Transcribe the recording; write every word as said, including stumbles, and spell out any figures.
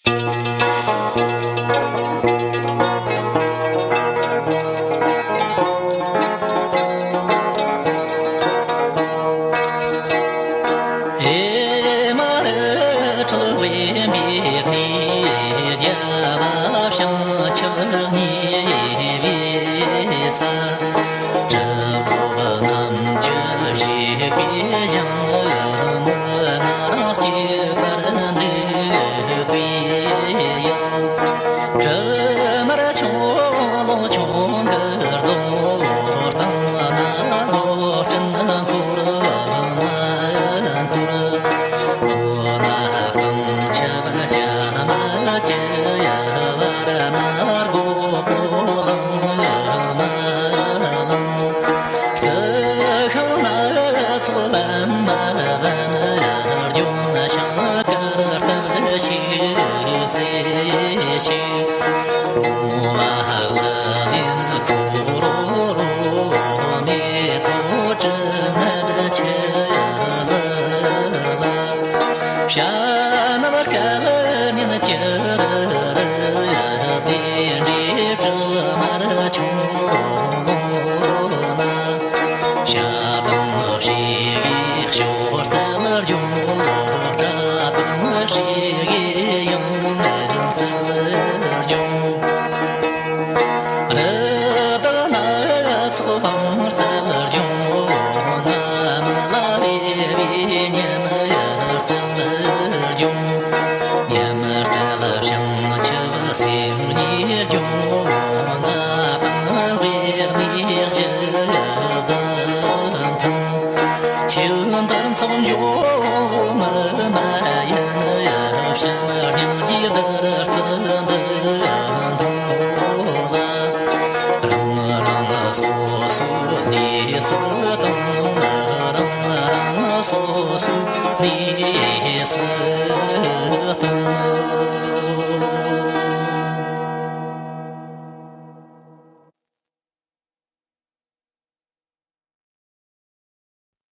ཨེ་མ་རི་ཁྲོད་དབེན་པའི་གནས། རྒྱལ་བ་བྱང་ཆུབ་ཉེ་བའི་ས། གྲུབ་ཐོབ་རྣམས་ཀྱི་བཞེད་པའི་ཞིང་། མུན་ནག་གཅིག་པར་འདུག་པའི་ཡུལ། དྲི་མེད་ཁྱུང་ལུང་ཁྱུང་གི་རྫོང་། སྟེང་ན་ལོ་སྤྲིན་འཁོར་མ་འཁོར། འོ་ན་གཙང་ཆབ་ཅ་མ་ཅི། ཡ་བར་ན་སྒོ་པོ་ལང་མ་ལང་། རྩི་ཤིང་སྣ་ཚོགས་བན་མ་བན། ལྗོན་ཤིང་དཀར་སྟབས་ཤིག་སེ་ཤིག། ཨོཾ་ཨཱཿ་ལ་ལན་ཁོ་རོ་རོ། མེ་ཏོག་དྲི་ངད་ཆུ་ལ་ལ། བྱ་རྣམས་སྐད་སྙན་ཅི་རི་རི། དེ་འདྲའི་དྲི་མེད་ཁྱུང་ལུང་ན། བྱ་དང་བྱི་ཡི་ཤོར་རྩལ་འབྱུང་། སྤྲ་དང་བྱི་ཡི་ཡང་རྩལ་འབྱུང་། རི་དྭགས་སྣ་ཚོགས་ལང་རྩལ་འབྱུང་། ནམ་ལངས་རེ་བའི་ཉི་མའི་རྩལ་འབྱུང་། ཉི་མའི་རྩལ་བྱང་ཆུབ་སེམས་ཉིད་འབྱུང་། ང་དང་བའི་གནས་བཞི་བདག་མཐུན། ཆོས་འདིར་ཚོགས་འབྱུང་མི་མ་ཡིན། བྱམས་སྙིང་རྗེ་འདིར་བརྩི་འདི་མཐོང་ལ། རང་རང་སོ་སོའི་གནས་སུ་དང་། རང་རང་སོ་སོའི་གནས་སུ་དང་།